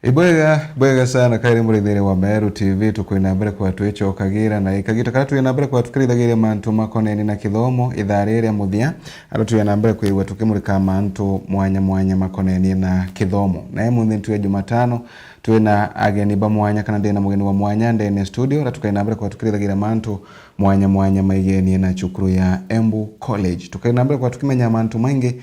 Ibwega bwega sana kairi murithire wa Meru TV, tukwina mbere kwa twicokagira na ikagita kara twina mbere kwa tukirithagiria mantu makoneni na kithomo ithaa riria muthia aria twina mbere kwigua tukimurika mantu mwanya mwanya makoneni na kithomo. Na emuthi twi Jumatano, twina ageni ba mwanya kana ndina mugeni wa mwanya ndene studio na tukaina mbere kwa tukirithagira mantu mwanya mwanya maigenie na cukuru ya Embu College. Tukaina mbere kwa tukimenya mantu maingi,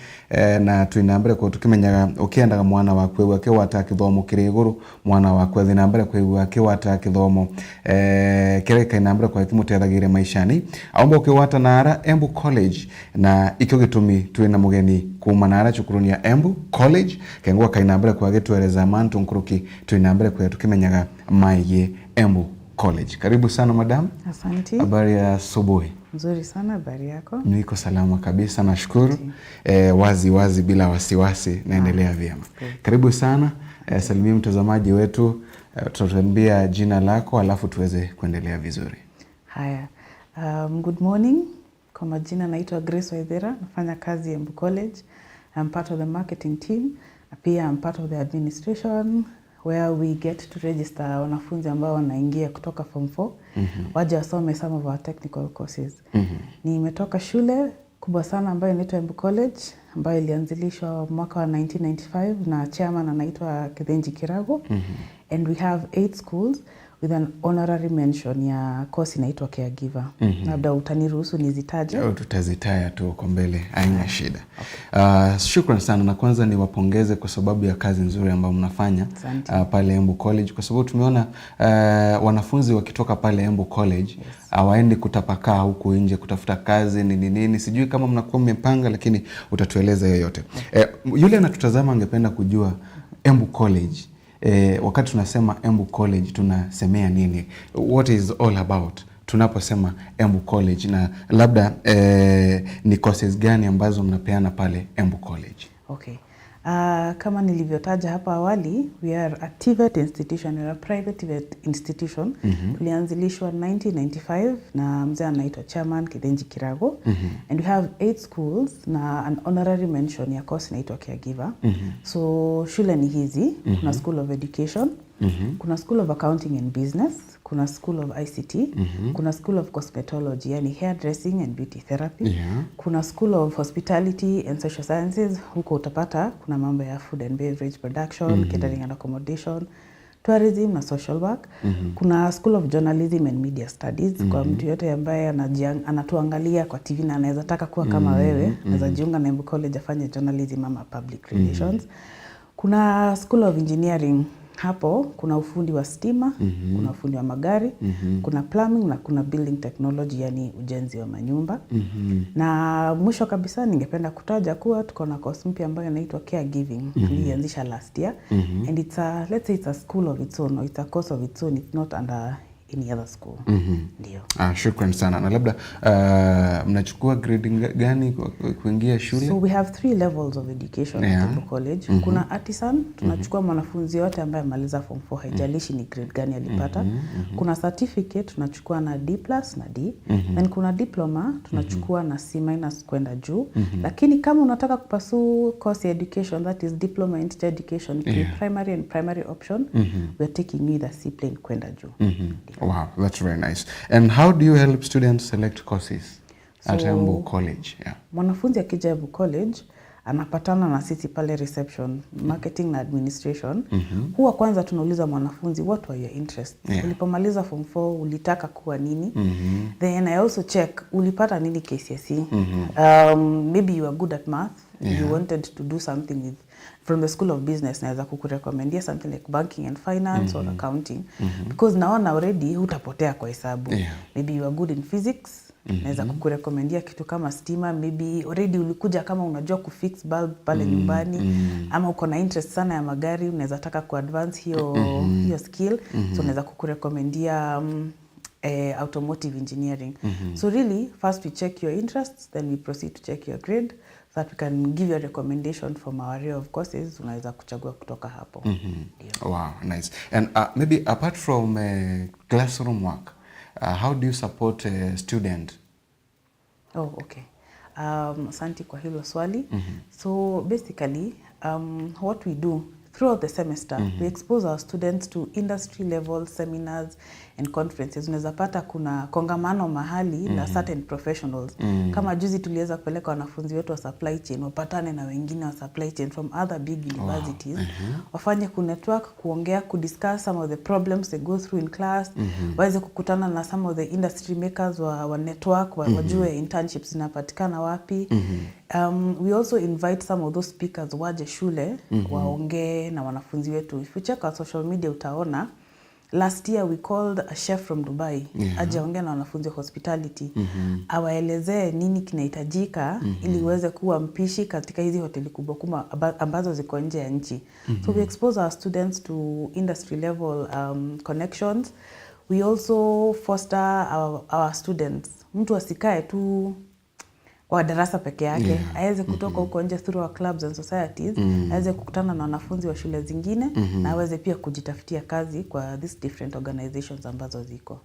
na twina mbere kwa tukimenyaga ukiendaga mwana waku igua akiwata kithomo kiri iguru, mwana waku athi na mbere kwigua akiwata kithomo kiria gikaina mbere kwa kimutethagiria maishani, aomba ukiwata nara Embu College. Na ikio gitumi twina mugeni kuma nara cukuru ya Embu College kengwa kaina mbere kwa gitwereza mantu nkuruki twina mbere kwa tukimenyaga maigie Embu College. Karibu sana, madam. Asante. Habari ya asubuhi? Nzuri sana, habari yako? Niko salama kabisa, nashukuru. Wazi wazi bila wasiwasi naendelea vyema. Karibu sana. Salimia mtazamaji wetu, tutatuambia jina lako alafu tuweze kuendelea vizuri. Haya. Good morning. Kwa majina naitwa Grace Waithera, nafanya kazi Embu College. I'm part of the marketing team. Na pia I'm part of the administration where we get to register wanafunzi ambao wanaingia kutoka form 4 waje wasome some of our technical courses. Nimetoka shule kubwa sana ambayo inaitwa Embu College, ambayo ilianzilishwa mwaka wa 1995 na chairman anaitwa Kithinji Kirago. And we have eight schools with an honorary mention ya course inaitwa caregiver. Labda utaniruhusu nizitaje? Oh, tutazitaya tu huko mbele, haina shida. Shukran sana, na kwanza niwapongeze kwa sababu ya kazi nzuri ambayo mnafanya Asante. Pale Embu College, kwa sababu tumeona wanafunzi wakitoka pale Embu College hawaendi kutapakaa huku nje kutafuta kazi nini nini. Sijui kama mnakuwa mmepanga, lakini utatueleza yoyote. Yule anatutazama angependa kujua Embu College, wakati tunasema Embu College tunasemea nini? What is all about tunaposema Embu College, na labda ni courses gani ambazo mnapeana pale Embu College? Okay. Kama nilivyotaja hapo awali, we are a TVET institution, we are a private TVET institution. Tulianzilishwa 1995 na mzee anaitwa Chairman Kithinji Kirago. And we have eight schools na an honorary mention ya course inaitwa caregiver. So shule ni hizi: kuna School of Education, kuna School of Accounting and Business, kuna School of ICT, kuna School of Cosmetology, yani hairdressing and beauty therapy. Kuna School of Hospitality and Social Sciences, huko utapata kuna mambo ya food and beverage production, catering and accommodation, tourism na social work. Kuna School of Journalism and Media Studies, kwa mtu yote ambaye anatuangalia kwa TV na anaweza taka kuwa kama wewe, anaweza jiunga na Embu College afanye journalism ama public relations. Kuna School of Engineering, hapo kuna ufundi wa stima, kuna ufundi wa magari, kuna plumbing na kuna building technology, yani ujenzi wa manyumba. Na mwisho kabisa ningependa kutaja kuwa tuko na course mpya ambayo inaitwa caregiving. Tulianzisha last year and it's a, let's say it's a school of its own or it's a course of its own. It's not under any other school. Ndio. Ah, shukran sana. Na labda mnachukua grade gani kuingia shule? So we have three levels of education at Embu College. Kuna artisan, tunachukua mwanafunzi yote ambaye amaliza form 4, haijalishi ni grade gani alipata. Kuna certificate, tunachukua na D+ na D. Then kuna diploma, tunachukua na C- kwenda juu. Lakini kama unataka kupursue course ya education, that is diploma in teacher education, primary and primary option, we are taking you either C plain kwenda juu. Wow, that's very nice. And how do you help students select courses at Embu College? Yeah. Mwanafunzi akija Embu College anapatana na sisi pale reception, marketing na administration. Huwa kwanza tunauliza mwanafunzi, "What were your interests?" Ulipomaliza form 4 ulitaka kuwa nini? Then I also check ulipata nini KCSE. Maybe you are good at math, you wanted to do something with from the School of Business, naweza kukurecommendia something like banking and finance or accounting because naona already hutapotea kwa hesabu. Maybe you are good in physics, naweza kukurecommendia kitu kama stima. Maybe already ulikuja kama unajua kufix bulb pale nyumbani, ama uko na interest sana ya magari, unaweza taka kuadvance hiyo skill, so unaweza kukurecommendia automotive engineering. So really, first we check your interests, then we proceed to check your grade so that we can give you a recommendation from our array of courses. Unaweza kuchagua kutoka hapo. Ndio. Wow, nice. And maybe apart from classroom work, how do you support a student? Oh, okay. Asante kwa hilo swali. So basically, what we do through Throughout the semester, we expose our students to industry level seminars and conferences. Unaweza pata kuna kongamano mahali la certain professionals. Kama juzi tuliweza kupeleka wanafunzi wetu wa supply chain wapatane na wengine wa supply chain from other big universities, wafanye kunetwork, kuongea, kudiscuss some of the problems they go through in class, waweze kukutana na some of the industry makers wa network, wajue internships zinapatikana wapi. We also invite some of those speakers waje shule waongee na wanafunzi wetu. If you check our social media, utaona last year we called a chef from Dubai aje aongee na wanafunzi wa hospitality, awaelezee nini kinahitajika ili uweze kuwa mpishi katika hizi hoteli kubwa kubwa ambazo ziko nje ya nchi. So we expose our students to industry level connections. We also foster our students, mtu asikae tu kwa darasa peke yake, aweze kutoka huko nje through our clubs and societies, aweze kukutana na wanafunzi wa shule zingine na aweze pia kujitafutia kazi kwa these different organizations ambazo ziko.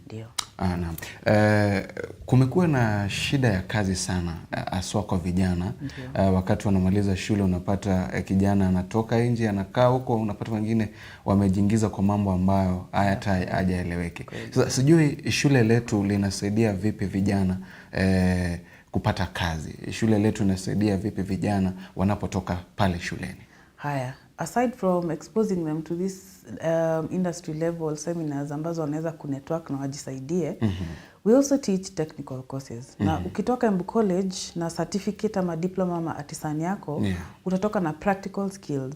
Ndio. Ah, naam. Kumekuwa na shida ya kazi sana, haswa kwa vijana. Wakati wanamaliza shule unapata kijana anatoka nje, anakaa huko, unapata wengine wamejiingiza kwa mambo ambayo hata hayaeleweki. Sasa sijui shule letu linasaidia vipi vijana kupata kazi? Shule letu linasaidia vipi vijana wanapotoka pale shuleni? Haya, aside from exposing them to this industry level seminars ambazo wanaweza kunetwork na wajisaidie, we also teach technical courses. Na ukitoka Embu College na certificate ama diploma ama artisan yako, utatoka na practical skills.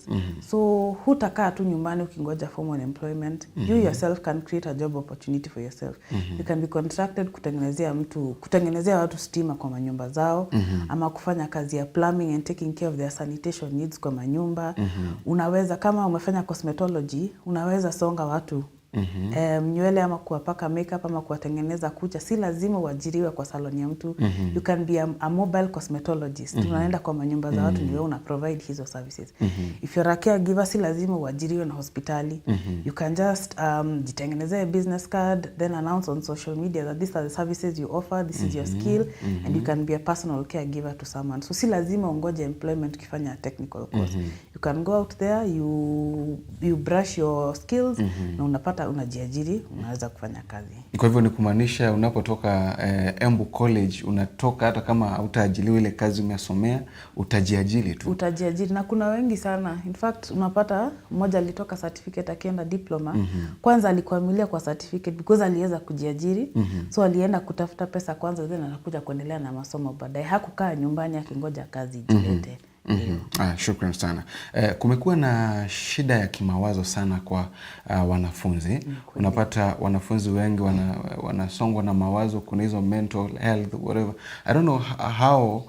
So hutakaa tu nyumbani ukingoja formal employment. You yourself can create a job opportunity for yourself. You can be contracted kutengenezea mtu, kutengenezea watu stima kwa manyumba zao, ama kufanya kazi ya plumbing and taking care of their sanitation needs kwa manyumba. Unaweza, kama umefanya cosmetology, unaweza songa watu nywele ama kuwapaka makeup ama kuwatengeneza kucha. Si lazima uajiriwe kwa salon ya mtu. You can be a mobile cosmetologist. Unaenda kwa manyumba za watu, ndio una provide hizo services. If you're a caregiver, si lazima uajiriwe na hospitali. You can just jitengenezee business card, then announce on social media that these are the services you offer, this is your skill, and you can be a personal caregiver to someone. So si lazima ungoje employment ukifanya a technical course. You can go out there, you brush your skills na unapata unajiajiri, unaweza kufanya kazi. Kwa hivyo ni kumaanisha unapotoka Embu College, unatoka hata kama hautaajiliwa ile kazi umesomea, utajiajiri tu. Utajiajiri, na kuna wengi sana. In fact, unapata mmoja alitoka certificate akienda diploma. Kwanza alikuamilia kwa certificate because aliweza kujiajiri. So alienda kutafuta pesa kwanza, then anakuja kuendelea na masomo baadaye. Hakukaa nyumbani akingoja kazi ijilete. Ah, shukran sana. Kumekuwa na shida ya kimawazo sana kwa wanafunzi. Unapata wanafunzi wengi wanasongwa na mawazo, kuna hizo mental health, whatever. I don't know how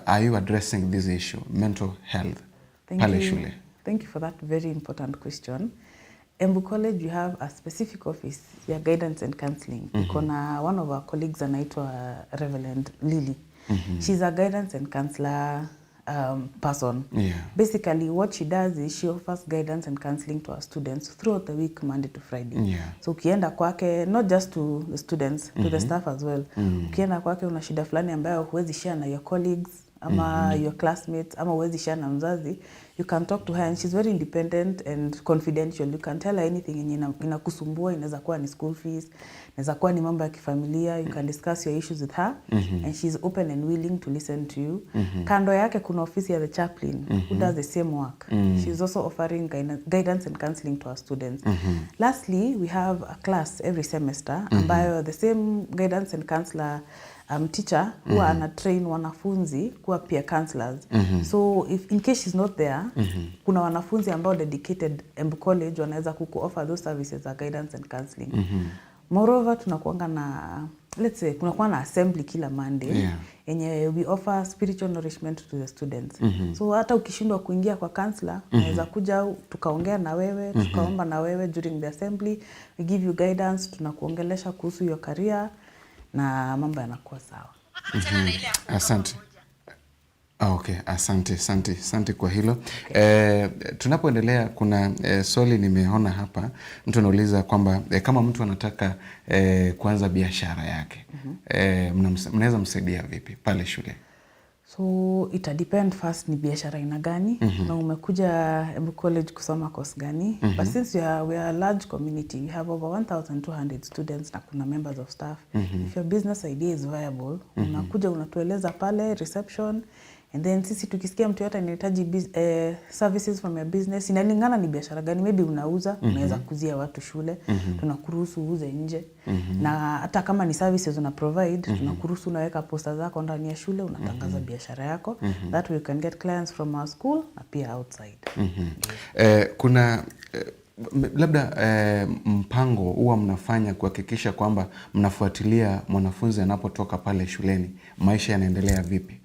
are you addressing this issue, mental health Thank pale you. Shule? Thank you for that very important question. Embu College, we have a specific office ya guidance and counseling. Iko na one of our colleagues anaitwa Reverend Lily. She's a guidance and counselor person. Basically, what she does is she offers guidance and counseling to our students throughout the week, Monday to Friday. So ukienda kwake, not just to the students, to the staff as well. Ukienda kwake una shida fulani ambayo huwezi share na your colleagues ama your classmates ama huwezi share na mzazi, you can talk to her, and she's very independent and confidential. You can tell her anything yenye inakusumbua. Inaweza kuwa ni school fees, inaweza kuwa ni mambo ya kifamilia. You can discuss your issues with her and she's open and willing to listen to you. Kando yake kuna ofisi ya the chaplain who does the same work. She's also offering guidance and counseling to our students. Lastly, we have a class every semester ambayo the same guidance and counselor teacher huwa ana train wanafunzi kuwa peer counselors. So if in case she's not there, kuna wanafunzi ambao dedicated Embu College wanaweza kuku offer those services za guidance and counseling. Moreover, tunakuanga na, let's say, kunakuwa na assembly kila Monday yenye we offer spiritual nourishment to the students. So hata ukishindwa kuingia kwa counselor, unaweza kuja tukaongea na wewe, tukaomba na wewe during the assembly. We give you guidance, tunakuongelesha kuhusu your career na mambo yanakuwa sawa. Asante. Ah, okay, asante, asante, asante kwa hilo. Tunapoendelea kuna swali nimeona hapa, mtu anauliza kwamba kama mtu anataka kuanza biashara yake, mnaweza msaidia vipi pale shule? So ita depend first ni biashara aina gani na umekuja Embu College kusoma course gani. But since we are a large community, we have over 1200 students na kuna members of staff. If your business idea is viable, unakuja unatueleza pale reception, and then sisi tukisikia mtu yote anahitaji services from your business, inalingana ni biashara gani. Maybe unauza, unaweza kuzia watu shule, tunakuruhusu uuze nje. Na hata kama ni services una provide, tunakuruhusu unaweka poster zako ndani ya shule, unatangaza biashara yako. That way you can get clients from our school na pia outside. Kuna labda mpango huwa mnafanya kuhakikisha kwamba mnafuatilia mwanafunzi anapotoka pale shuleni, maisha yanaendelea vipi?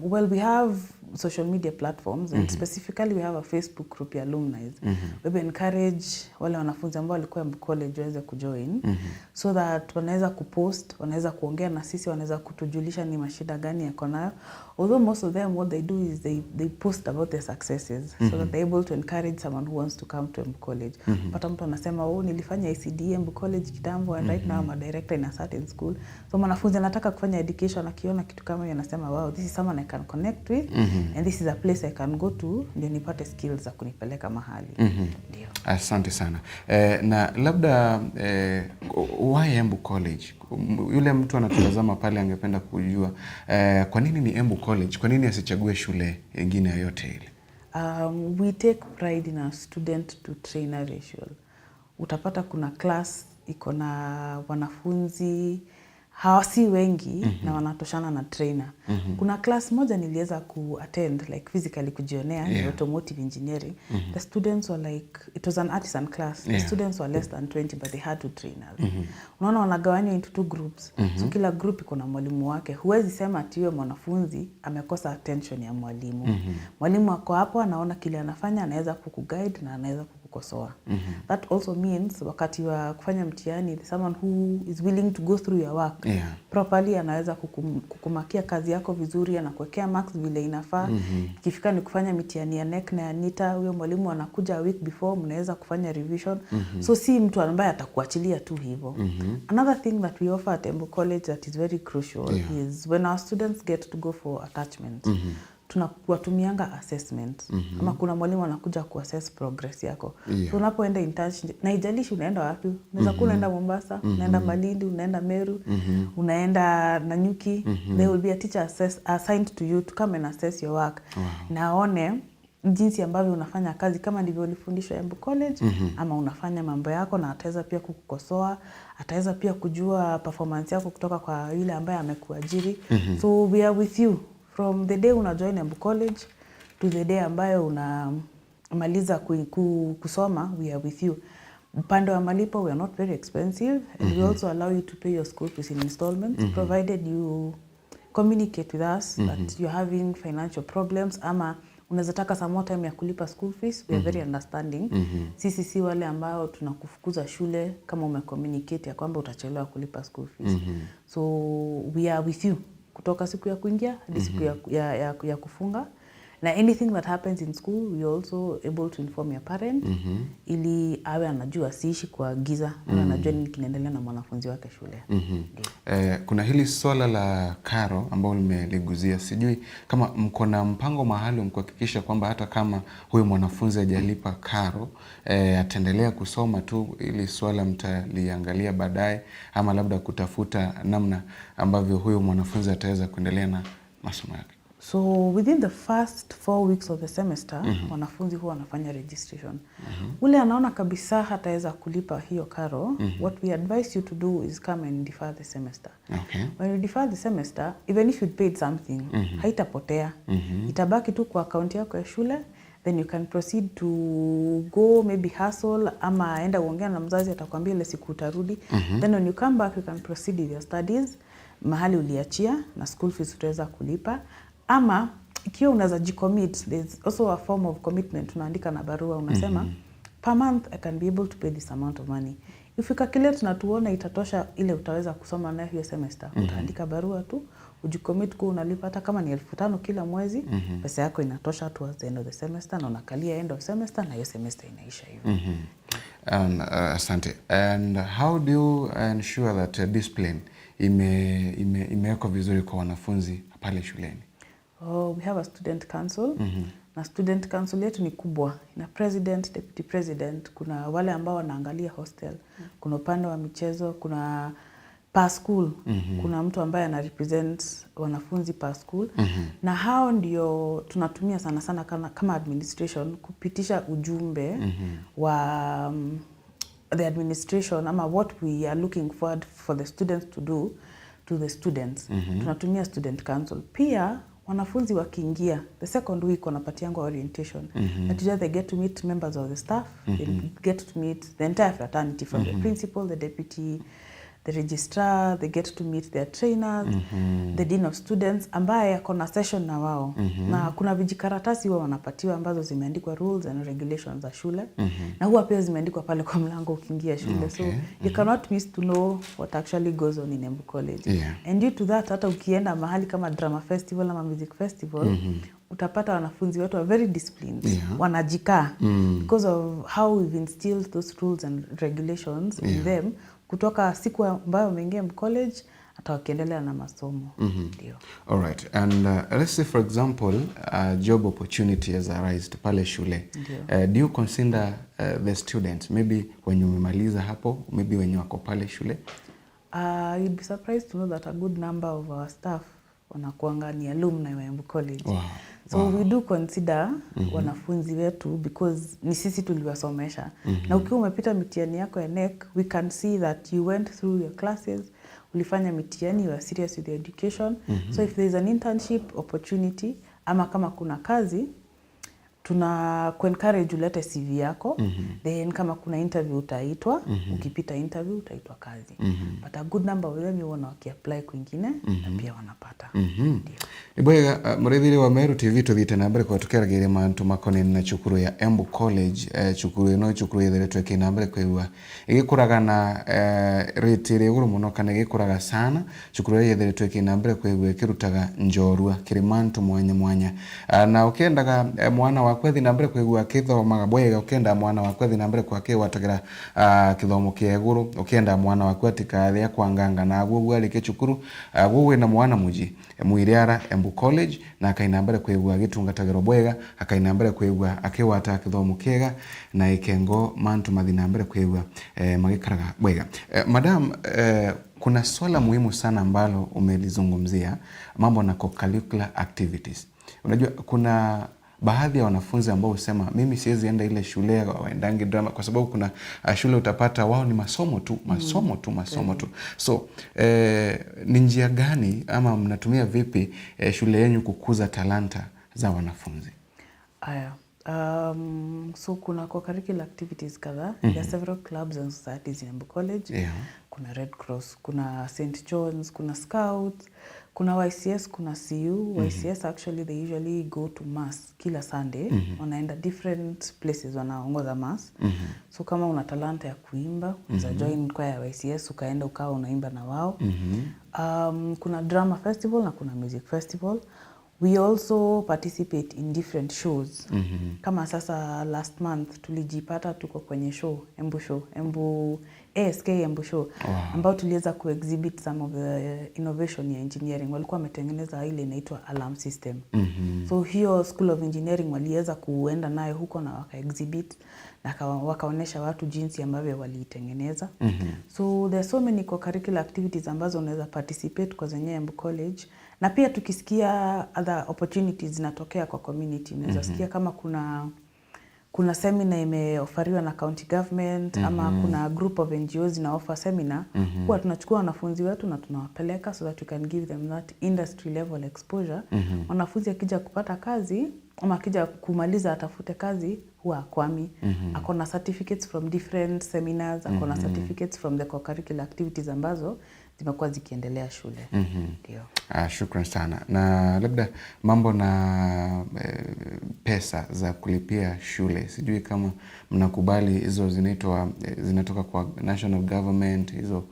Well, we have social media platforms and specifically we have a Facebook group ya alumni. We encourage wale wanafunzi ambao walikuwa Embu College waweze kujoin so that wanaweza kupost, wanaweza kuongea na sisi, wanaweza kutujulisha ni mashida gani yako nayo. Although most of them, what they do is they post about their successes so that they're able to encourage someone who wants to come to Embu College. Pata mtu anasema, "Oh, nilifanya ICD Embu College kitambo and right now I'm a director in a certain school." So mwanafunzi anataka kufanya education, akiona kitu kama hiyo anasema, "Wow, this is someone I can connect with and this is a place I can go to ndio nipate skills za kunipeleka mahali." Ndio. Asante sana. Na labda why Embu College? Yule mtu anatutazama pale angependa kujua kwa nini ni Embu College? Kwa nini asichague shule nyingine yoyote ile? We take pride in our student to trainer ratio. Utapata kuna class iko na wanafunzi hawa si wengi na wanatoshana na trainer. Kuna class moja niliweza ku attend, like physically kujionea, ni automotive engineering. The students were like, it was an artisan class. The students were less than 20, but they had two trainers. Unaona wanagawanywa into two groups. So kila group iko na mwalimu wake. Huwezi sema ati huyo mwanafunzi amekosa attention ya mwalimu. Mwalimu ako hapo, anaona kile anafanya, anaweza kukuguide na anaweza kukukosoa. That also means wakati wa kufanya mtihani, someone who is willing to go through your work properly anaweza kukumakia kazi yako vizuri, anakuwekea marks vile inafaa. Ikifika ni kufanya mitihani ya KNEC na ya NITA, huyo mwalimu anakuja a week before, mnaweza kufanya revision. So si mtu ambaye atakuachilia tu hivyo. Another thing that we offer at Embu College that is very crucial is when our students get to go for attachment, tunawatumianga assessment ama kuna mwalimu anakuja kuassess progress yako. So unapoenda internship, na haijalishi unaenda wapi, unaweza kuwa unaenda Mombasa, unaenda Malindi, unaenda Meru, unaenda Nanyuki, there will be a teacher assigned to you to come and assess your work na aone jinsi ambavyo unafanya kazi, kama ndivyo ulifundishwa Embu College ama unafanya mambo yako, na ataweza pia kukukosoa, ataweza pia kujua performance yako kutoka kwa yule ambaye amekuajiri. So we are with you from the day una join Embu College to the day ambayo unamaliza kusoma, we are with you. Upande wa malipo, we are not very expensive and we also allow you to pay your school fees in installments, provided you communicate with us that you're having financial problems ama unaweza taka some more time ya kulipa school fees. We are very understanding. Sisi si wale ambao tunakufukuza shule kama umecommunicate ya kwamba utachelewa kulipa school fees. So we are with you kutoka siku ya kuingia hadi siku ya kufunga, na anything that happens in school, we are also able to inform your parent ili awe anajua, asiishi kwa giza, awe anajua nini kinaendelea na mwanafunzi wake shule. Ndio. Kuna hili swala la karo ambalo limeliguzia, sijui kama mko na mpango maalum kuhakikisha kwamba hata kama huyu mwanafunzi hajalipa karo ataendelea kusoma tu, ili swala mtaliangalia baadaye, ama labda kutafuta namna ambavyo huyu mwanafunzi ataweza kuendelea na masomo yake. So within the first 4 weeks of the semester, wanafunzi huwa wanafanya registration. Ule anaona kabisa hataweza kulipa hiyo karo, what we advise you to do is come and defer the semester. When you defer the semester, even if you paid something, haitapotea. Itabaki tu kwa akaunti yako ya shule, then you can proceed to go maybe hustle ama enda uongea na mzazi, atakwambia ile siku utarudi. Then when you come back, you can proceed with your studies mahali uliachia na school fees utaweza kulipa, ama ikiwa unaweza jicommit, there's also a form of commitment unaandika na barua, unasema, "Per month I can be able to pay this amount of money." If you calculate na tuone itatosha ile utaweza kusoma nayo hiyo semester, utaandika barua tu ujicommit kuwa unalipa hata kama ni 5,000 kila mwezi, pesa yako inatosha towards the end of the semester, na unakalia end of semester na hiyo semester inaisha hivyo. Asante. And how do you ensure that discipline imewekwa vizuri kwa wanafunzi pale shuleni? Oh, we have a student council. Na student council yetu ni kubwa, ina president, deputy president, kuna wale ambao wanaangalia hostel, kuna upande wa michezo, kuna per school, kuna mtu ambaye ana represent wanafunzi per school. Na hao ndio tunatumia sana sana kama administration kupitisha ujumbe wa the administration ama what we are looking forward for the students to do to the students. Tunatumia student council. Pia wanafunzi wakiingia the second week wanapatiangwa orientation. That is where they get to meet members of the staff. They get to meet the entire fraternity, from the principal, the deputy, the registrar. They get to meet their trainers, the dean of students ambaye ako na session na wao. Na kuna vijikaratasi huwa wanapatiwa ambazo zimeandikwa rules and regulations za shule, na huwa pia zimeandikwa pale kwa mlango ukiingia shule. So you cannot miss to know what actually goes on in Embu College. And due to that, hata ukienda mahali kama drama festival ama music festival, utapata wanafunzi wetu are very disciplined. Wanajikaa because of how we've instilled those rules and regulations in them kutoka siku ambayo wameingia Embu College hata wakiendelea na masomo. Ndio. All right. And let's say, for example, a job opportunity has arisen pale shule. Ndio. Do you consider the students, maybe wenye umemaliza hapo, maybe wenye wako pale shule? You'd be surprised to know that a good number of our staff wanakuanga ni alumni wa Embu College. So we do consider wanafunzi wetu because ni sisi tuliwasomesha. Na ukiwa umepita mitihani yako ya KNEC, we can see that you went through your classes, ulifanya mitihani, you are serious with your education. So if there is an internship opportunity ama kama kuna kazi, tuna kuencourage ulete CV yako. Then kama kuna interview utaitwa. Ukipita interview utaitwa kazi. But a good number of them huwa wakiapply kwingine na pia wanapata. Ndio. Ibwega murithiri wa Meru TV, tuthiite na mbere kwa tukerageria mantu makonini na cukuru ya Embu College. Cukuru ino, cukuru itheretwo ĩkĩ na mbere kwigua igikuraga na rate ĩrĩ iguru muno kana igikuraga sana, cukuru ĩrĩa itheretwo ĩkĩ na mbere kwigua ikirutaga njorua kiri mantu mwanya mwanya. Na ukiendaga mwana waku athi na mbere kwigua akithomaga bwega, ukienda mwana waku athi na mbere kwa akiwatagira kithomo kia iguru, ukienda mwana waku atikathia kwanganga na guo arĩkie cukuru, guo wina mwana muji mwiriara Embu College na akaina mbere kwigua agitungatagirwo bwega, akaina mbere kwigua akiwata kithomo kiega na ikengo mantu mathi na mbere kwigua magikaraga bwega. Madam, kuna swala muhimu sana ambalo umelizungumzia, mambo na co-curricular activities. Unajua kuna baadhi ya wanafunzi ambao husema, "Mimi siwezi enda ile shule waendangi drama," kwa sababu kuna shule utapata wao ni masomo tu, masomo tu, masomo tu. So ni njia gani ama mnatumia vipi shule yenu kukuza talanta za wanafunzi? Aya. So kuna co-curricular activities kadhaa. There are several clubs and societies in Embu College. Kuna Red Cross, kuna St. John's, kuna Scouts, kuna YCS, kuna CU. YCS actually, they usually go to mass kila Sunday. Wanaenda different places, wanaongoza mass. So kama una talanta ya kuimba, unaweza join choir ya YCS, ukaenda ukawa unaimba na wao. Kuna drama festival na kuna music festival. We also participate in different shows. Kama sasa last month tulijipata tuko kwenye show, Embu show, Embu ASK Embu show, ambao tuliweza kuexhibit some of the innovation ya engineering. Walikuwa wametengeneza ile inaitwa alarm system. So hiyo School of Engineering waliweza kuenda nayo huko na waka exhibit na wakaonyesha watu jinsi ambavyo waliitengeneza. So there are so many co-curricular activities ambazo unaweza participate kwa zenyewe Embu College. Na pia tukisikia other opportunities zinatokea kwa community, unaweza sikia kama kuna seminar imeofariwa na county government ama kuna group of NGOs zina offer seminar, huwa tunachukua wanafunzi wetu na tunawapeleka so that we can give them that industry level exposure. Mwanafunzi akija kupata kazi ama akija kumaliza atafute kazi, huwa akwami. Ako na certificates from different seminars, ako na certificates from the co-curricular activities ambazo zimekuwa zikiendelea shule. Ndio. Ah, shukran sana. Na labda mambo na pesa za kulipia shule, sijui kama mnakubali hizo zinaitwa zinatoka kwa national government, hizo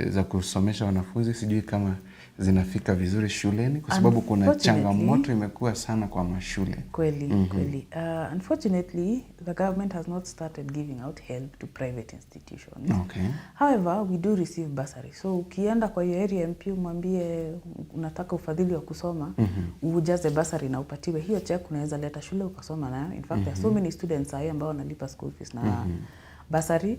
za kusomesha wanafunzi, sijui kama zinafika vizuri shuleni, kwa sababu kuna Unfortunately- changamoto imekuwa sana kwa mashule. Kweli, kweli. Unfortunately, the government has not started giving out help to private institutions. However, we do receive bursary. So ukiwa Ukienda kwa hiyo area MP umwambie unataka ufadhili wa kusoma, ujaze bursary na upatiwe hiyo check, unaweza leta shule ukasoma nayo. In fact, there are so many students sahi ambao wanalipa school fees na bursary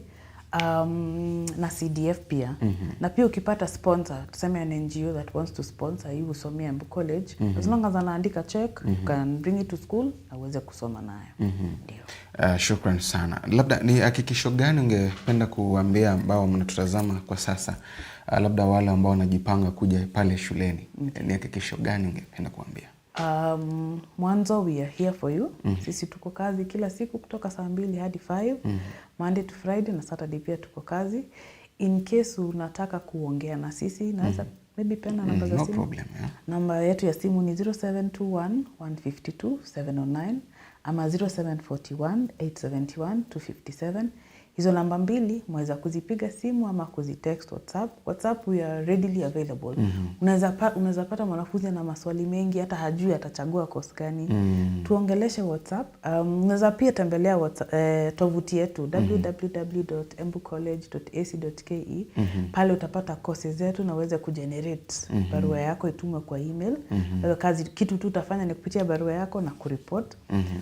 na CDF pia. Na pia ukipata sponsor, tuseme an NGO that wants to sponsor you usomee Embu College, as long as anaandika check, you can bring it to school na uweze kusoma nayo. Ndio. Shukran sana. Labda ni hakikisho gani ungependa kuambia ambao mnatutazama kwa sasa, labda wale ambao wanajipanga kuja pale shuleni? Ni hakikisho gani ungependa kuambia? Mwanzo we are here for you. Sisi tuko kazi kila siku kutoka saa 2 hadi 5, Monday to Friday, na Saturday pia tuko kazi. In case unataka kuongea na sisi, naweza maybe peana namba za No simu. Problem, yeah. Namba yetu ya simu ni 0721 152 709 ama 0741 871 257. Hizo namba mbili mweza kuzipiga simu ama kuzitext WhatsApp. WhatsApp we are readily available. Unaweza pata mwanafunzi ana maswali mengi, hata hajui atachagua course gani. Tuongeleshe WhatsApp. Unaweza pia tembelea WhatsApp, tovuti yetu www.embucollege.ac.ke. Pale utapata courses zetu na uweze kugenerate barua yako itumwe kwa email. Wewe kazi kitu tu utafanya ni kupitia barua yako na kureport.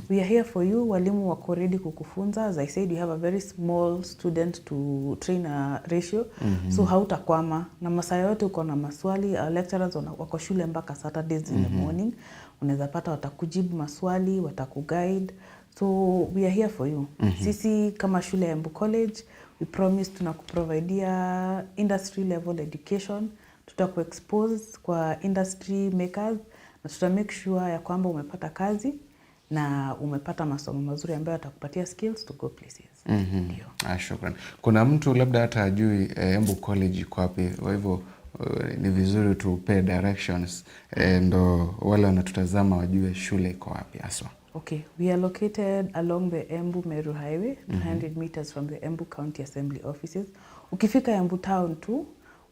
We are here for you. Walimu wako ready kukufunza. As I said, we have a very small student to trainer ratio. So hautakwama, na masaa yote uko na maswali, our lecturers wako shule mpaka Saturdays in the morning. Unaweza pata watakujibu maswali, watakuguide. So we are here for you. Sisi kama shule ya Embu College, we promise tunakuprovidea industry level education, tutakuexpose kwa industry makers na tuta make sure ya kwamba umepata kazi na umepata masomo mazuri ambayo yatakupatia skills to go places. Ndio. Ah, shukran. Kuna mtu labda hata hajui Embu College iko wapi, kwa hivyo ni vizuri tupe directions ndo wale wanatutazama wajue shule iko wapi haswa. Okay, we are located along the Embu Meru Highway, 200 meters from the Embu County Assembly offices. Ukifika Embu town tu,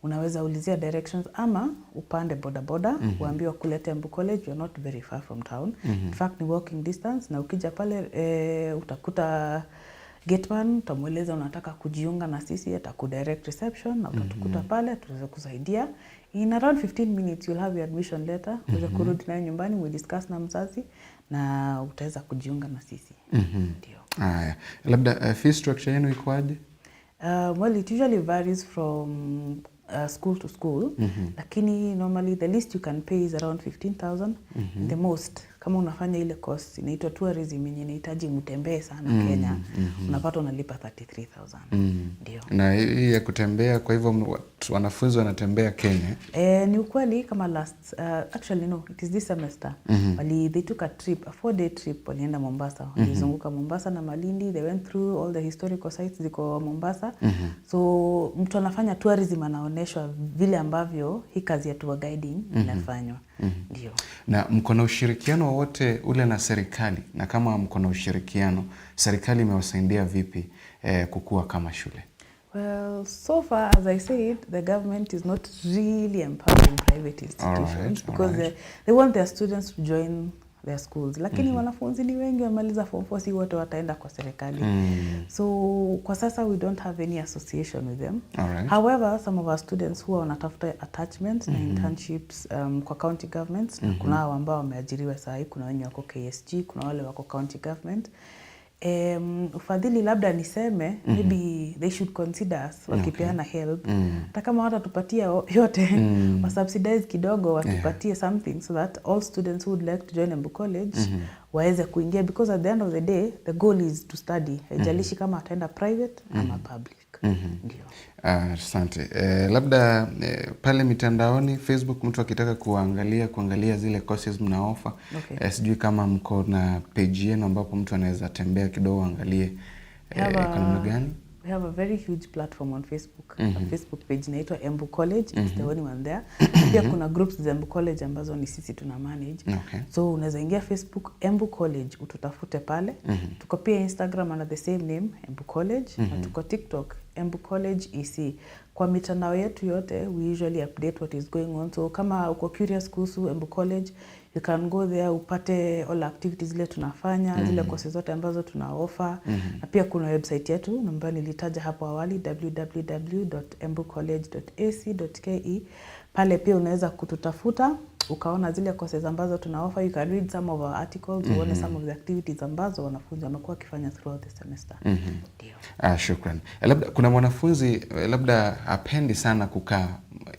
unaweza ulizia directions ama upande bodaboda, uambiwe kuleta Embu College, you're not very far from town. In fact, ni walking distance, na ukija pale utakuta gateman, utamweleza unataka kujiunga na sisi, atakudirect reception na utatukuta pale tuweze kusaidia. In around 15 minutes you'll have your admission letter, uweze kurudi nayo nyumbani, we discuss na mzazi na utaweza kujiunga na sisi. Ndio. Haya, labda fee structure yenu ikoaje? Well, it usually varies from school to school, lakini normally the least you can pay is around 15,000. The most, kama unafanya ile course inaitwa tourism yenye inahitaji mtembee sana Kenya, unapata unalipa 33,000. Ndio. Na hii ya kutembea, kwa hivyo wanafunzi wanatembea Kenya? Eh, ni ukweli, kama last actually no, it is this semester, they took a trip, a 4-day trip, walienda Mombasa, walizunguka Mombasa na Malindi. They went through all the historical sites ziko Mombasa. So mtu anafanya tourism anaonyeshwa vile ambavyo hii kazi ya tour guiding inafanywa. Ndio. Na mko na ushirikiano wowote ule na serikali? Na kama mko na ushirikiano, serikali imewasaidia vipi kukua kama shule? Well, so far, as I said, the government is not really empowering private institutions because they want their students to join their schools. Lakini wanafunzi ni wengi wamaliza form 4, si wote wataenda kwa serikali. So kwa sasa we don't have any association with them. However, some of our students huwa wanatafuta attachments na internships kwa county governments, na kuna hao ambao wameajiriwa saa hii, kuna wenye wako KSG, kuna wale wako county government. Ufadhili labda niseme maybe they should consider us wakipeana help, hata kama watatupatia yote, wasubsidize kidogo, watupatie something so that all students who would like to join Embu College waweze kuingia, because at the end of the day the goal is to study, haijalishi kama ataenda private ama public. Ndio. Asante. Labda pale mitandaoni Facebook, mtu akitaka kuangalia zile courses mnaoffer, sijui kama mko na page yenu ambapo mtu anaweza tembea kidogo angalie kwa namna gani? We have a very huge platform on Facebook. A Facebook page inaitwa Embu College. It's the only one there. Pia kuna groups za Embu College ambazo ni sisi tuna manage. So unaweza ingia Facebook Embu College ututafute pale. Tuko pia Instagram under the same name, Embu College, na tuko TikTok Embu College EC. Kwa mitandao yetu yote we usually update what is going on. So kama uko curious kuhusu Embu College, You can go there upate all activities zile tunafanya, zile courses zote ambazo tuna offer. Na pia kuna website yetu ambayo nilitaja hapo awali, www.embucollege.ac.ke. Pale pia unaweza kututafuta ukaona zile courses ambazo tuna offer. You can read some of our articles, uone some of the activities ambazo wanafunzi wamekuwa wakifanya throughout the semester. Ndio. Ah, shukran. Labda kuna mwanafunzi labda hapendi sana kukaa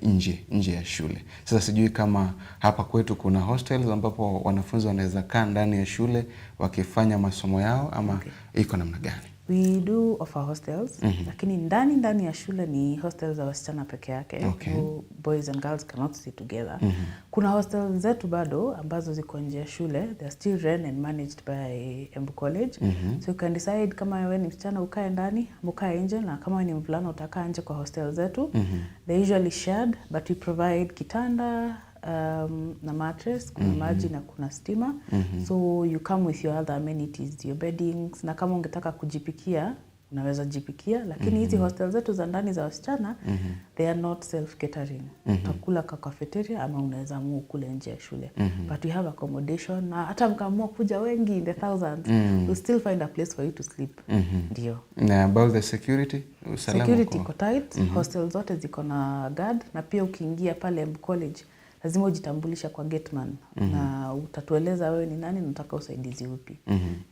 nje ya shule. Sasa sijui kama hapa kwetu kuna hostels ambapo wanafunzi wanaweza kaa ndani ya shule wakifanya masomo yao ama iko namna gani? We do offer hostels, lakini ndani ya shule ni hostels za wasichana peke yake. No, boys and girls cannot stay together. Kuna hostels zetu bado ambazo ziko nje ya shule. They are still run and managed by Embu College. So you can decide kama wewe ni msichana ukae ndani ama ukae nje, na kama wewe ni mvulana utakaa nje kwa hostel zetu. They usually shared, but we provide kitanda na mattress, kuna maji na kuna stima. So you come with your other amenities, your beddings, na kama ungetaka kujipikia unaweza jipikia, lakini hizi hostel zetu za ndani za wasichana, they are not self catering. Utakula kwa cafeteria ama unaweza amua ukule nje ya shule. But we have accommodation, na hata mkaamua kuja wengi in the thousands, we'll still find a place for you to sleep. Ndio. Na about the security, usalama Security uko? Iko tight. Hostel zote ziko na guard, na pia ukiingia pale Embu College lazima ujitambulisha kwa gateman na utatueleza wewe ni nani na unataka usaidizi upi.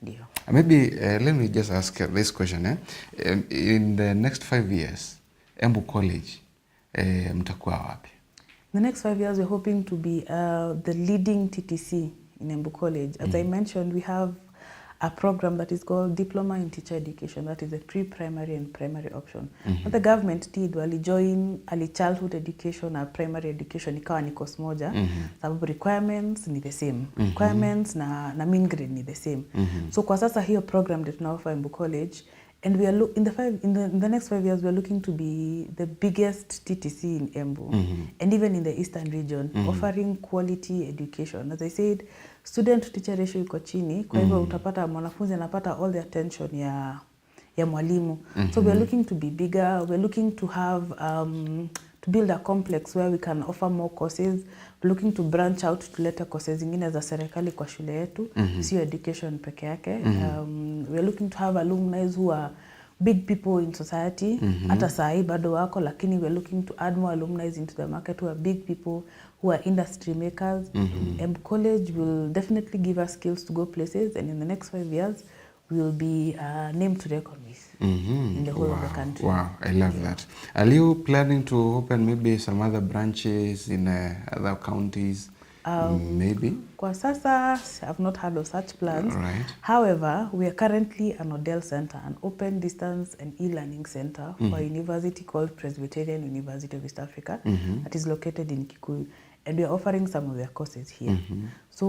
Ndio. Maybe let me just ask this question. Eh? In the next 5 years, Embu College mtakuwa wapi? The next 5 years, we're hoping to be the leading TTC in Embu College. As I mentioned, we have a program that is called Diploma in Teacher Education, that is a pre-primary and primary option. What the government did, wali join early childhood education na primary education ikawa ni course moja, sababu requirements ni the same. Requirements na mean grade ni the same. So kwa sasa hiyo program ndio tunaoffer Embu College, and we are look in the five in the, in the next 5 years we are looking to be the biggest TTC in Embu and even in the eastern region, offering quality education. As I said, student to teacher ratio iko chini, kwa hivyo utapata mwanafunzi anapata all the attention ya mwalimu. So we are looking to be bigger. We are looking to have to build a complex where we can offer more courses. We're looking to branch out, tulete courses zingine za serikali kwa shule yetu, sio education peke yake. We are looking to have alumni who are big people in society. Hata saa hii bado wako, lakini we are looking to add more alumni into the market who are big people, who are industry makers. Embu College will definitely give us skills to go places, and in the next 5 years we will be name to reckon with in the whole of the country. Wow, I love that. Are you planning to open maybe some other branches in other counties? Maybe? Kwa sasa, I've not heard of such plans. However, we are currently an ODEL center, an open distance and e-learning center for a university called Presbyterian University of East Africa that is located in Kikuyu. And we are offering some of their courses here. So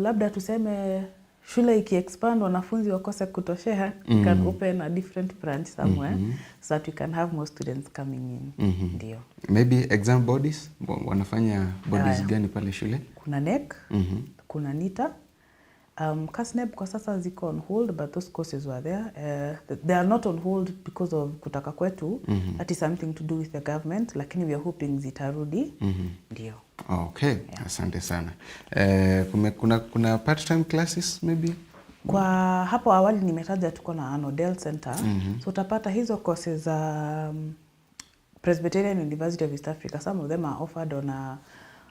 labda tuseme shule ikiexpand, wanafunzi wakose kutoshea, we can open a different branch somewhere so that we can have more students coming in. Ndio. Maybe exam bodies? Wanafanya bodies Haya. Gani pale shule? Kuna KNEC, kuna NITA. KASNEB kwa sasa ziko on hold, but those courses were there. They are not on hold because of kutaka kwetu. That is something to do with the government, lakini we are hoping zitarudi. Ndio. Okay, asante sana. Kuna part-time classes maybe? Kwa hapo awali nimetaja tuko na an ODEL center. So utapata hizo courses za Presbyterian University of East Africa, some of them are offered on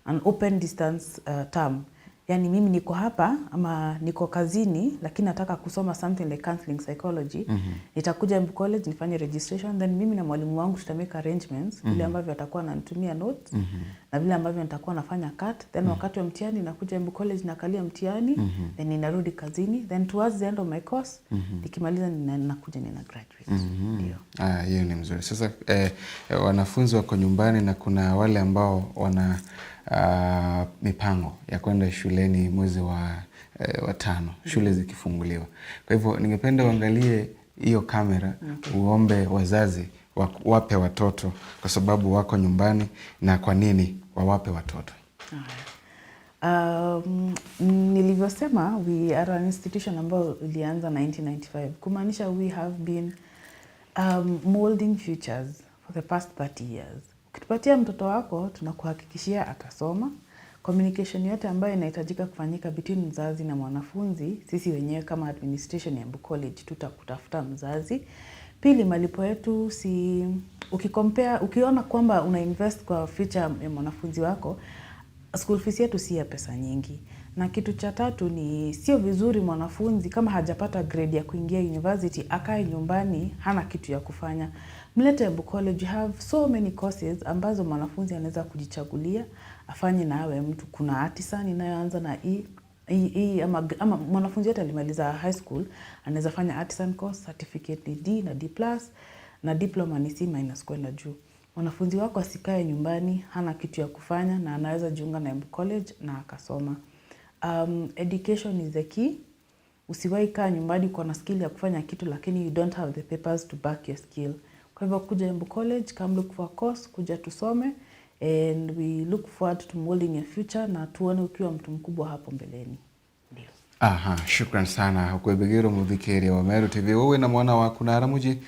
an open distance term. Yani mimi niko hapa ama niko kazini, lakini nataka kusoma something like counseling psychology. Nitakuja Embu College nifanye registration, then mimi na mwalimu wangu tutamake arrangements vile ambavyo atakuwa ananitumia notes na vile ambavyo nitakuwa nafanya CAT. Then wakati wa mtihani nakuja Embu College, nakalia mtihani, then ninarudi kazini, then towards the end of my course nikimaliza nakuja nina graduate. Ndio. Ah, hiyo ni mzuri. Sasa wanafunzi wako nyumbani na kuna wale ambao wana mipango ya kwenda shuleni mwezi wa tano, shule zikifunguliwa. Kwa hivyo ningependa uangalie hiyo kamera, uombe wazazi wape watoto kwa sababu wako nyumbani na kwa nini wawape watoto. Haya. Nilivyosema we are an institution ambayo ilianza 1995, kumaanisha we have been molding futures for the past 30 years. Ukitupatia mtoto wako, tunakuhakikishia atasoma. Communication yote ambayo inahitajika kufanyika between mzazi na mwanafunzi, sisi wenyewe kama administration ya Embu College tutakutafuta mzazi. Pili, malipo yetu si ukicompare, ukiona kwamba una invest kwa future ya mwanafunzi wako, school fees yetu si ya pesa nyingi. Na kitu cha tatu ni sio vizuri mwanafunzi kama hajapata grade ya kuingia university akae nyumbani hana kitu ya kufanya. Mlete Embu College, you have so many courses ambazo mwanafunzi anaweza kujichagulia afanye na awe mtu. Kuna artisan inayoanza na E, E, E ama mwanafunzi yote alimaliza high school anaweza fanya artisan course, certificate ni D na D+, na diploma ni C- kwenda juu. Mwanafunzi wako asikae nyumbani hana kitu ya kufanya na anaweza jiunga na Embu College na akasoma. Education is the key. Usiwahi kaa nyumbani uko na skill ya kufanya kitu lakini you don't have the papers to back your skill. Kwa hivyo kuja Embu College, come look for a course, kuja tusome and we look forward to molding your future na tuone ukiwa mtu mkubwa hapo mbeleni. Ndio. Aha, shukran sana ukwebegero muthikiria wa Meru TV, wowe na mwana waku nara muji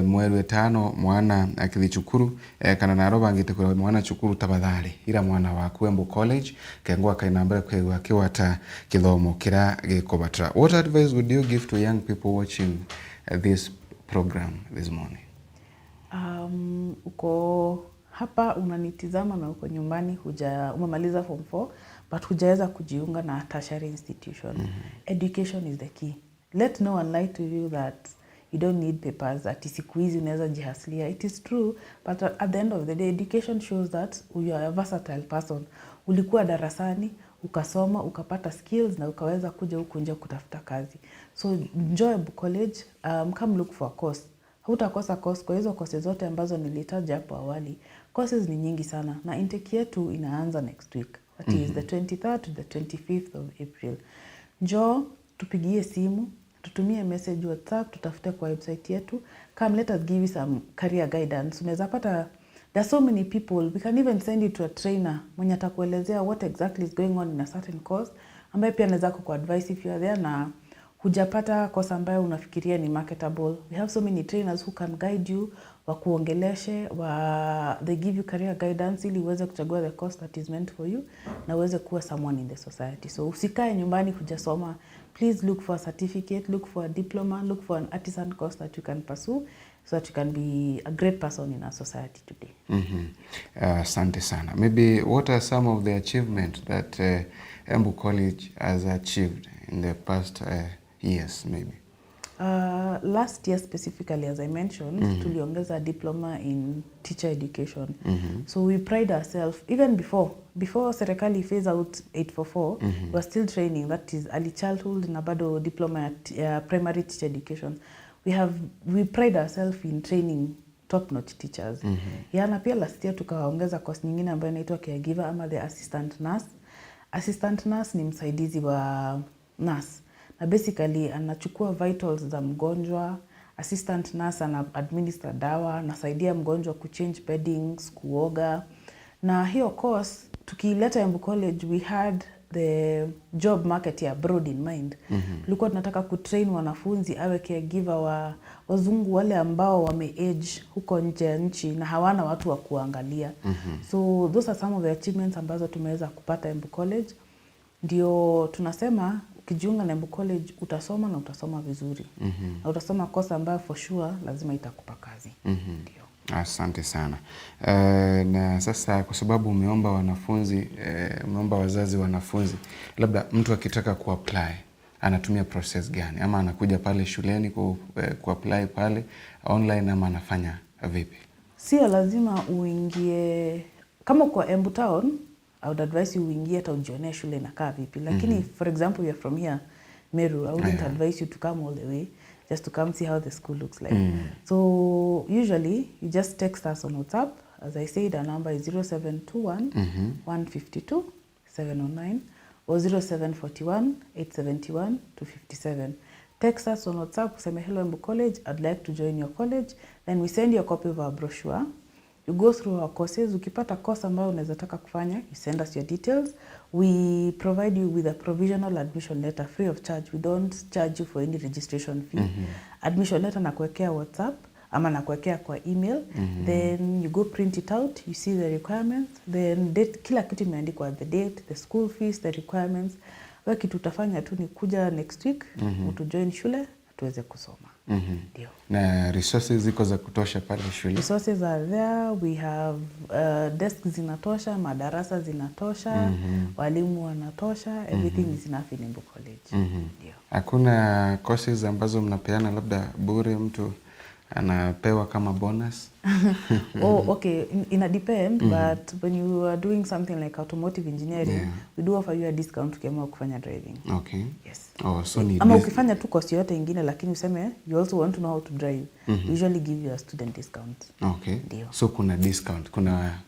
mweri wetano mwana akithi cukuru kana naro bangite kura mwana cukuru, tabathari ira mwana waku Embu College kengwa kaina mbere kwigua kiwata kithomo kira gikubatara. What advice would you give to young people watching this program this morning? Uko hapa unanitizama na uko nyumbani, huja umemaliza form 4 but hujaweza kujiunga na tertiary institution. Education is the key. Let no one lie to you that you don't need papers, ati siku hizi unaweza jihustlia. It is true, but at the end of the day, education shows that you are a versatile person. Ulikuwa darasani, ukasoma, ukapata skills na ukaweza kuja huku nje kutafuta kazi. So enjoy Embu College, come look for a course. Hutakosa course kwa hizo courses zote ambazo nilitaja hapo awali. Courses ni nyingi sana na intake yetu inaanza next week. That is the 23rd to the 25th of April. Njoo tupigie simu, tutumie message WhatsApp, tutafute kwa website yetu. Come, let us give you some career guidance. Unaweza pata, there are so many people, we can even send you to a trainer mwenye atakuelezea what exactly is going on in a certain course, ambaye pia anaweza kukuadvise if you are there na hujapata course ambayo unafikiria ni marketable. We have so many trainers who can guide you, wakuongeleshe, they give you career guidance ili uweze kuchagua the course that is meant for you na uweze kuwa someone in the society. So usikae nyumbani hujasoma. Please look for a certificate, look for a diploma, look for an artisan course that you can pursue so that you can be a great person in our society today. Asante sana. Maybe what are some of the achievements that Embu College has achieved in the past years maybe? Last year specifically, as I mentioned, tuliongeza diploma in teacher education. So we pride ourselves, even before serikali phase out 844, we were still training, that is early childhood na bado diploma ya primary teacher education. We pride ourselves in training top notch teachers. Yeah, na pia last year tukaongeza course nyingine ambayo inaitwa caregiver ama the assistant nurse. Assistant nurse ni msaidizi wa nurse na basically anachukua vitals za mgonjwa. Assistant nurse ana administer dawa, anasaidia mgonjwa kuchange beddings, kuoga. Na hiyo course tukiileta Embu College, we had the job market ya abroad in mind. Tulikuwa tunataka kutrain wanafunzi awe caregiver wa wazungu wale ambao wame age huko nje ya nchi na hawana watu wa kuangalia. So those are some of the achievements ambazo tumeweza kupata Embu College. Ndio tunasema ukijiunga na Embu College utasoma na utasoma vizuri. Na utasoma kosa ambayo for sure lazima itakupa kazi. Ndio. Asante sana. Na sasa kwa sababu umeomba wanafunzi, umeomba wazazi wanafunzi, labda mtu akitaka kuapply anatumia process gani? Ama anakuja pale shuleni kuapply pale online ama anafanya vipi? Sio lazima uingie, kama uko Embu Town, I would advise you uingie hata ujionee shule inakaa vipi. Lakini for example you are from here Meru, I wouldn't advise you to come all the way just to come see how the school looks like. So usually you just text us on WhatsApp. As I said, our number is 0721 152 709 or 0741 871 257. Text us on WhatsApp, useme hello Embu College, I'd like to join your college. Then we send you a copy of our brochure. You go through our courses. Ukipata course ambayo unaweza taka kufanya, you send us your details. We provide you with a provisional admission letter free of charge. We don't charge you for any registration fee. Admission letter na kuwekea WhatsApp. Ama nakuwekea kwa email. Then you go print it out, you see the requirements, then date, kila kitu imeandikwa, the date, the school fees, the requirements. We kitu utafanya tu ni kuja next week, utujoin shule tuweze kusoma. Ndio. Na resources ziko za kutosha pale shule? Resources are there. We have desk zinatosha, madarasa zinatosha, walimu wanatosha. Everything is enough in Embu College. Ndio. Hakuna courses ambazo mnapeana labda bure, mtu anapewa kama bonus? Oh, okay. Ina depend, but when you are doing something like automotive engineering, we do offer you a discount ukiamua kufanya driving. Yes. Oh, so ni Ama ukifanya tu course yote ingine lakini useme you also want to know how to drive, we usually give you a student discount. Ndio. So kuna discount,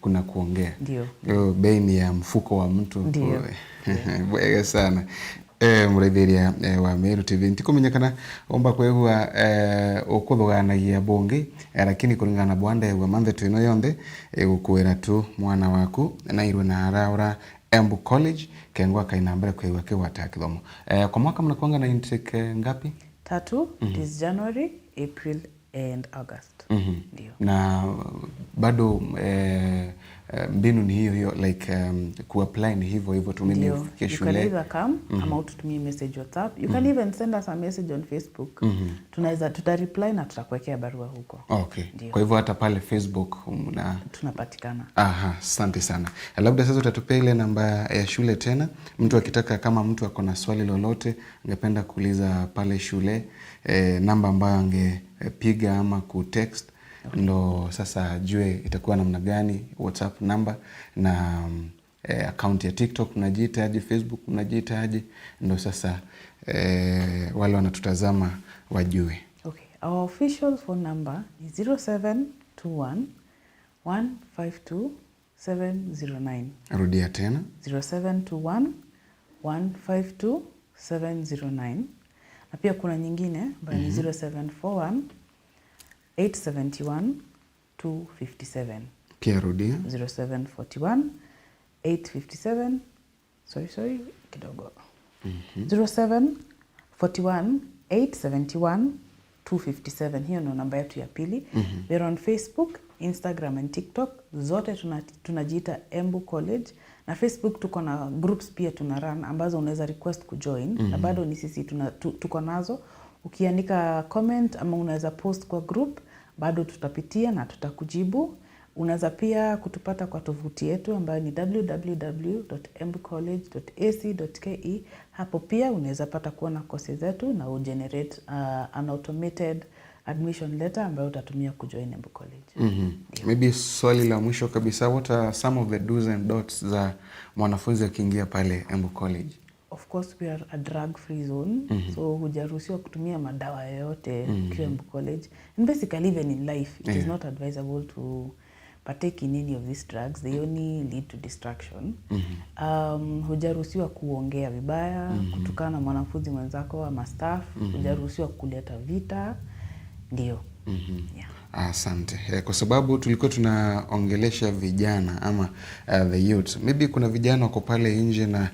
kuna kuongea. Ndio. Hiyo bei ni ya mfuko wa mtu. Ndio. Bwega sana. Murithiria wa Meru TV, ntikumenyekana omba kwigua ukuthuganagia bungi, lakini kuringana na bwande wa manthe twino yonthe, gukwira tu mwana waku nairwe na araura Embu College kengwa kaina mbere kwigua kigwata kithomo. Kwa mwaka mnakuanga na intake ngapi? Tatu. It is January, April and August. Ndio. Na bado mbinu ni hiyo hiyo, like kuapply ni hivyo hivyo tu, mimi Ndio. nifike You can shule. either come ama ututumie message WhatsApp. You can even send us a message on Facebook. Tunaweza tuta reply na tutakuwekea barua huko. Ndio. Kwa hivyo hata pale Facebook mna Tunapatikana. Aha, asante sana. Labda sasa utatupea ile namba ya shule tena. Mtu akitaka, kama mtu ako na swali lolote angependa kuuliza pale shule, namba ambayo angepiga ama kutext, ndo sasa ajue itakuwa namna gani, WhatsApp number na account ya TikTok mnajiita aje, Facebook mnajiita aje, ndo sasa wale wanatutazama wajue. Okay. Our official phone number is 0721 152 709. Rudia tena. 0721 152 709. Na pia kuna nyingine ambayo ni 0741 871 257. Pia rudia. 0741 857, sorry, sorry, kidogo. 0741 871 257. Hiyo ndio namba yetu ya pili. We are on Facebook, Instagram and TikTok. Zote tunajiita Embu College. Na Facebook tuko na groups pia tuna run ambazo unaweza request kujoin. Na bado ni sisi tuko nazo. Ukiandika comment ama unaweza post kwa group, bado tutapitia na tutakujibu. Unaweza pia kutupata kwa tovuti yetu ambayo ni www.embucollege.ac.ke. Hapo pia unaweza pata kuona courses zetu na ugenerate an automated admission letter ambayo utatumia kujoin Embu College. Maybe swali la mwisho kabisa, what are some of the do's and don'ts za mwanafunzi akiingia pale Embu College? Of course we are a drug free zone. So hujaruhusiwa kutumia madawa yoyote ukiwa Embu College. And basically even in life it is not advisable to partake in any of these drugs. They only lead to destruction. Hujaruhusiwa kuongea vibaya, kutukana mwanafunzi mwenzako ama staff. Hujaruhusiwa kuleta vita. Ndio. Asante. Kwa sababu tulikuwa tunaongelesha vijana ama the youth. Maybe kuna vijana wako pale nje na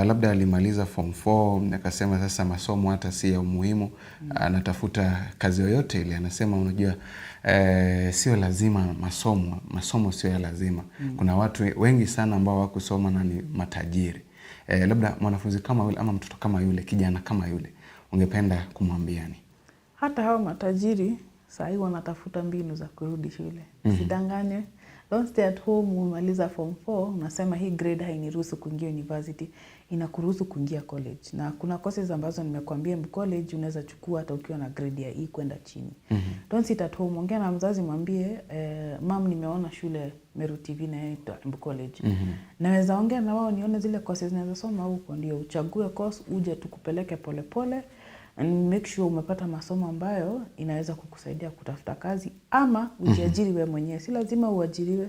labda alimaliza form 4 na akasema sasa masomo hata si ya umuhimu, anatafuta kazi yoyote ile. Anasema unajua, sio lazima masomo, masomo sio ya lazima. Kuna watu wengi sana ambao hawakusoma na ni matajiri. Labda mwanafunzi kama yule ama mtoto kama yule, kijana kama yule, ungependa kumwambia nini? Hata hao matajiri saa hii wanatafuta mbinu za kurudi shule. Usidanganywe. Don't stay at home, umemaliza form 4, unasema hii grade hainiruhusu kuingia university. Inakuruhusu kuingia college. Na kuna courses ambazo nimekuambia Embu College unaweza chukua hata ukiwa na grade ya E kwenda chini. Don't sit at home, ongea na mzazi mwambie, mam, nimeona shule Meru TV na inaitwa Embu College. Naweza ongea na wao nione zile courses naweza soma huko, ndio uchague course uje tukupeleke pole pole. And make sure umepata masomo ambayo inaweza kukusaidia kutafuta kazi ama ujiajiri wewe mwenyewe. Si lazima uajiriwe.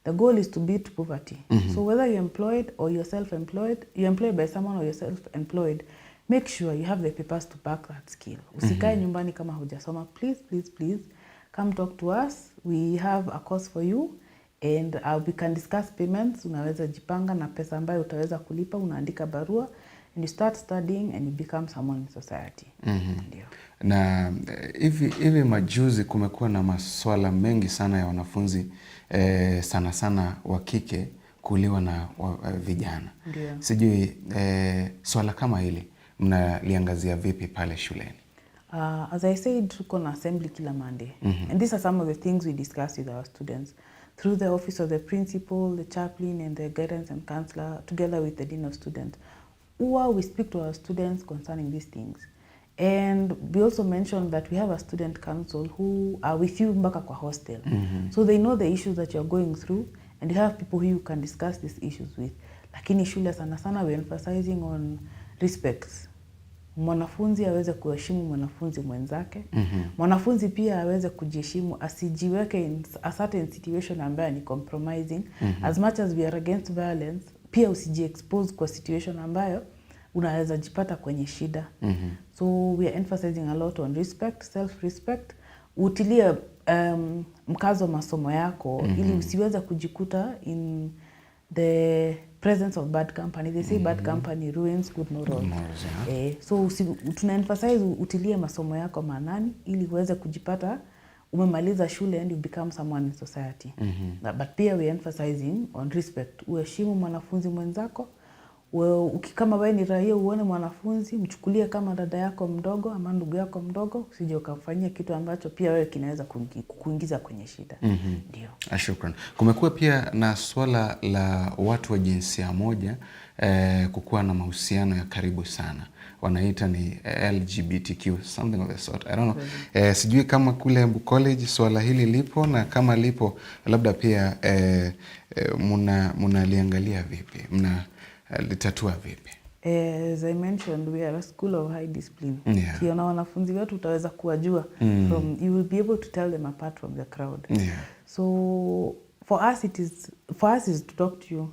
The goal is to beat poverty. So whether you're employed or you're self-employed, you're employed by someone or you're self-employed, make sure you have the papers to back that skill. Usikae nyumbani kama hujasoma. Please, please, please come talk to us. We have a course for you and we can discuss payments. Unaweza jipanga na pesa ambayo utaweza kulipa, unaandika barua and you start studying and you become someone in society. Ndio. Na hivi majuzi kumekuwa na maswala mengi sana ya wanafunzi, sana sana wa kike kuuliwa na vijana. Ndio. Sijui swala kama hili mnaliangazia vipi pale shuleni? As I said, tuko na assembly kila Monday. And these are some of the things we discuss with our students. Through the office of the principal, the chaplain, and the guidance and counselor, together with the dean of students. Huwa we speak to our students concerning these things. And we also mentioned that we have a student council who are with you mpaka kwa hostel. So they know the issues that you're going through, and you have people who you can discuss these issues with. Lakini shule sana sana we're emphasizing on respect. Mwanafunzi aweze kuheshimu mwanafunzi mwenzake. Mwanafunzi pia aweze kujiheshimu, asijiweke in a certain situation ambayo ni compromising. As much as we are against violence, pia usijiexpose kwa situation ambayo unaweza jipata kwenye shida. So we are emphasizing a lot on respect, self respect. Utilie mkazo masomo yako ili usiweze kujikuta in the presence of bad company. They say bad company ruins good morals. Morals, yeah. So tuna emphasize utilie masomo yako maanani ili uweze kujipata umemaliza shule and you become someone in society. But pia we emphasizing on respect. Uheshimu mwanafunzi mwenzako. Kama wewe ni raia uone mwanafunzi, mchukulie kama dada yako mdogo ama ndugu yako mdogo, usije ukamfanyia kitu ambacho pia wewe kinaweza kuingiza kwenye shida. Ndio. Shukran. Kumekuwa pia na swala la watu wa jinsia moja kukuwa na mahusiano ya karibu sana, wanaita ni LGBTQ, something of the sort, I don't know. Sijui kama kule Embu College swala hili lipo, na kama lipo labda pia mnaliangalia vipi, mna litatua vipi? As I mentioned, we are a school of high discipline. Ukiona wanafunzi wetu utaweza kuwajua from, you will be able to tell them apart from the crowd. So for us is to talk to you.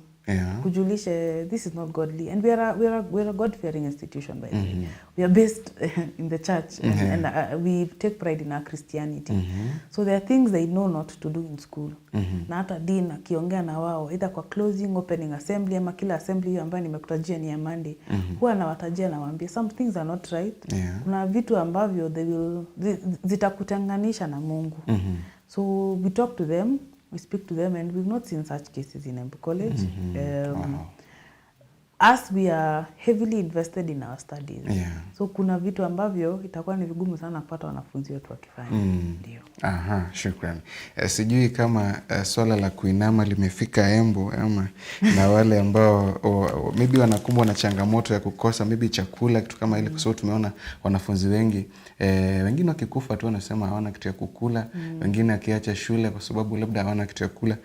Kujulishe this is not godly, and we are a God-fearing institution, by the way. We are based in the church and we take pride in our Christianity. So there are things they know not to do in school. Na hata dean akiongea na wao either kwa closing, opening assembly ama kila assembly hiyo ambayo nimekutajia ni ya Monday, huwa anawatajia, nawaambia some things are not right. Kuna vitu ambavyo zitakutenganisha na Mungu. So we talk to them, we speak to them, and we've not seen such cases in Embu College. As we are heavily invested in our studies. So kuna vitu ambavyo itakuwa ni vigumu sana kupata wanafunzi wetu wakifanya. Ndio. Aha, shukran. Sijui kama swala la kuinama limefika Embu ama na wale ambao maybe wanakumbwa na changamoto ya kukosa maybe chakula, kitu kama ile, kwa sababu tumeona wanafunzi wengi, wengine wakikufa tu wanasema hawana kitu ya kukula, wengine akiacha shule kwa sababu labda hawana kitu ya kula.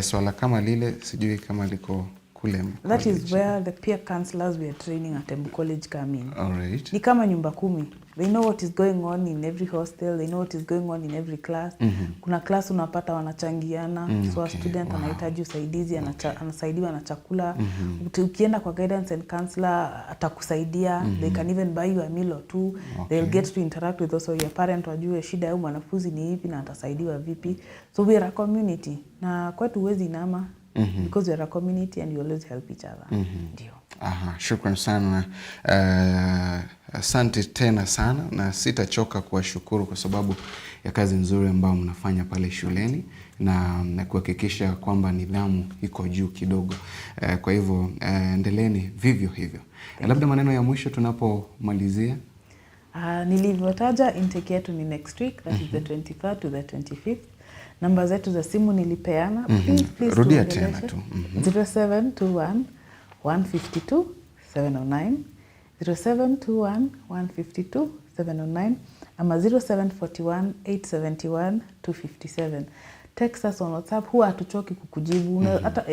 Swala kama lile sijui kama liko kule Embu That is College. Where the peer counselors we are training at Embu College come in. All right. Ni kama nyumba kumi. They know what is going on in every hostel, they know what is going on in every class. Kuna class unapata wanachangiana, so a student anahitaji usaidizi, anasaidiwa na chakula. Ukienda kwa guidance and counselor atakusaidia. They can even buy you a meal or two. They'll get to interact with also your parent, wajue shida ya huyu mwanafunzi ni ipi na atasaidiwa vipi. So we are a community. Na kwetu huwezi inama because we are a community and we always help each other. Ndio. Aha, shukran sana. Asante tena sana na sitachoka kuwashukuru kwa sababu ya kazi nzuri ambayo mnafanya pale shuleni na kuhakikisha kwamba nidhamu iko juu kidogo. Kwa hivyo endeleeni vivyo hivyo. Labda maneno ya mwisho tunapomalizia. Nilivyotaja, intake yetu ni next week, that is the 23rd to the 25th. Namba zetu za simu nilipeana. Please, please Rudia tuongeleshe. Tena tu. 0721 152 709, 0721 152 709 ama 0741 871 257. Text us on WhatsApp, huwa hatuchoki kukujibu. Hata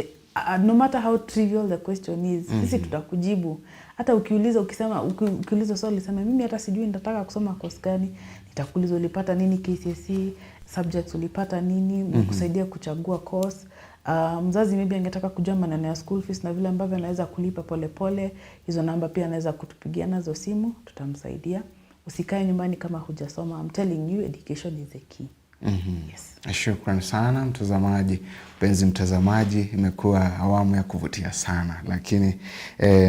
no matter how trivial the question is, sisi tutakujibu. Hata ukiuliza ukisema ukiuliza swali sema mimi hata sijui nitataka kusoma course gani, nitakuuliza ulipata nini KCSE, subjects ulipata nini, kusaidia kuchagua course. Mzazi maybe angetaka kujua maneno ya school fees na vile ambavyo anaweza kulipa polepole, hizo namba pia anaweza kutupigia nazo simu, tutamsaidia. Usikae nyumbani kama hujasoma. I'm telling you, education is the key. Yes. Shukran sana mtazamaji, mpenzi mtazamaji, imekuwa awamu ya kuvutia sana, lakini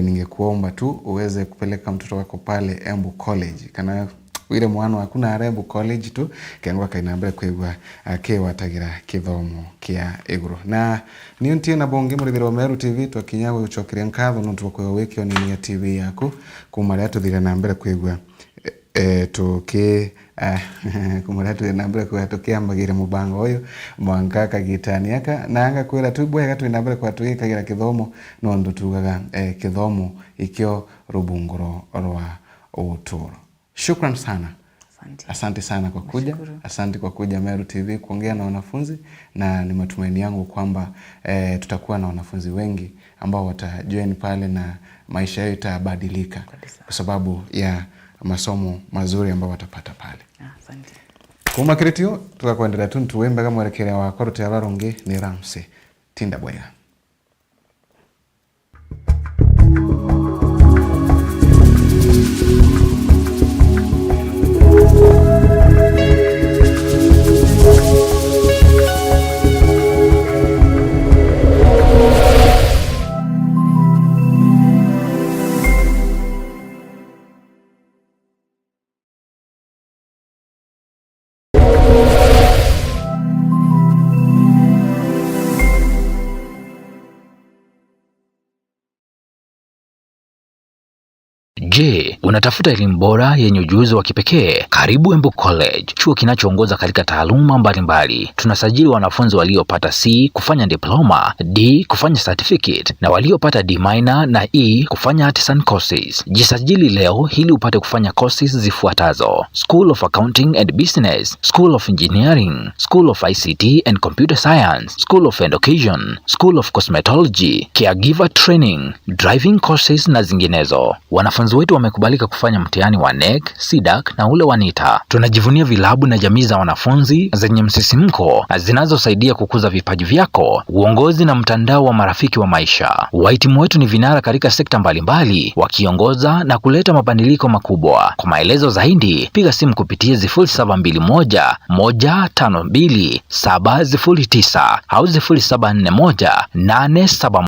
ningekuomba tu uweze kupeleka mtoto wako pale Embu College kana Wire mwana waku na Embu College tu kengwa kaina mbere kwigua akiwatagira kithomo kia iguru. Na niyo ntie na bonge murithiri wa Meru TV twakinya gucokeria nkatho no tukwa wikio ni ya TV yaku kuma ria tuthire na mbere kwigua tuki kuma ria tuthire na mbere kwigua tukiambagira mubango uyu mwanka kagitani aka na anga kwira tu bwega twi na mbere kwa tugikagira kithomo no ndu tugaga kithomo ikio rubunguro rwa uturo. Shukran sana. Asante. Asante sana kwa kuja. Nashukuru. Asante kwa kuja Meru TV kuongea na wanafunzi, na ni matumaini yangu kwamba tutakuwa na wanafunzi wengi ambao watajoin pale na maisha yao itabadilika Kabisa. kwa sababu ya masomo mazuri ambayo watapata pale. Asante. Kuma kiritio tukakuendelea tu ntuwembe mwerekere wakwa rutera rungi ni Ramsey Tinda bwega. Je, unatafuta elimu bora yenye ujuzi wa kipekee? Karibu Embu College, chuo kinachoongoza katika taaluma mbalimbali. Tunasajili wanafunzi waliopata C kufanya diploma, D kufanya certificate na waliopata D minor na E kufanya artisan courses. Jisajili leo ili upate kufanya courses zifuatazo: School of Accounting and Business, School of Engineering, School of ICT and Computer Science, School of Education, School of Cosmetology, Caregiver Training, Driving courses na zinginezo. Wanafunzi wetu wamekubalika kufanya mtihani wa NEC, SIDAC na ule wa NITA. Tunajivunia vilabu na jamii za wanafunzi zenye msisimko na zinazosaidia kukuza vipaji vyako, uongozi na mtandao wa marafiki wa maisha. Wahitimu wetu ni vinara katika sekta mbalimbali, wakiongoza na kuleta mabadiliko makubwa. Kwa maelezo zaidi, piga simu kupitia 0721 152 709 au 0741 871.